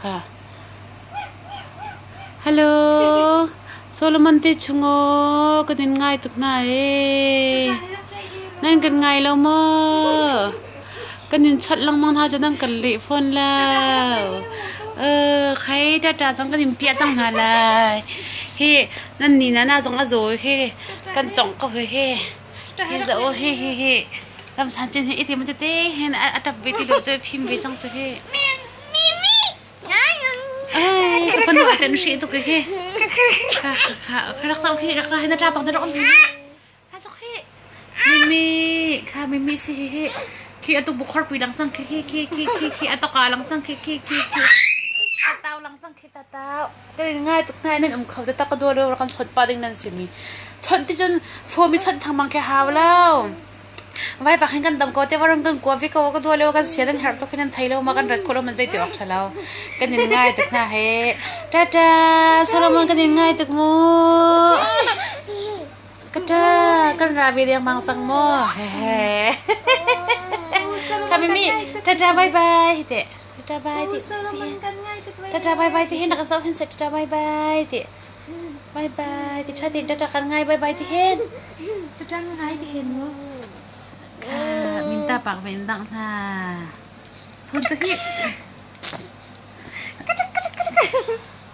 Ha. Hello. Solomon te chung aw kan in ngai tuk hna ee. Nan kan ngai lo maw? Kan in chawnh lengmang hna cu nan kan leh fawn lo. Khai tata zong kan in piah cang hna lai. Hi nan ni na na zong a zaw hi kan congh ko hi hi. Hi za u hi hi hi. Lam san chin hi iti ma tete hin a tap ve ti lo cu phim ve cang cu hi. Ai ka fanu ten hri tuk hi. Kha kha kha rak zau hi rak ra hi na ta pak na rak om hi. Mimi kha mimi si hi hi khi atuk bukhor pui lang cang khi khi khi khi khi khi atoka lang cang khi khi khi khi tatau lang cang khi tatau ka ngai tuk nai nan um kho te tak ka dua lo kan chawt pa ding nan simi chawt ti cun phone mi chawt thang mang khi hau lo vai pak hin kan dam ko te warang kan kua vi ko ka dua lo kan sia nan her tuk hin nan thei lo ma kan rat kho lo man zei ti awk tha lo kan in ngai tuk hna he tata Solomon kan in ngai tuk mu Ka ṭa, kan ra ve dengmang cang maw? Kha mimi, ṭaṭa bye bye hi teh. Ṭaṭa bye ti. Ṭaṭa bye bye ti hin rak zoh hin seh ṭaṭa bye bye ti. Bye bye ti ṭha tein ṭaṭa kan ngai bye bye ti hin. Ṭaṭa ngai ti hin mu. Kha minta pak ve in dang hna. Thun ta hi.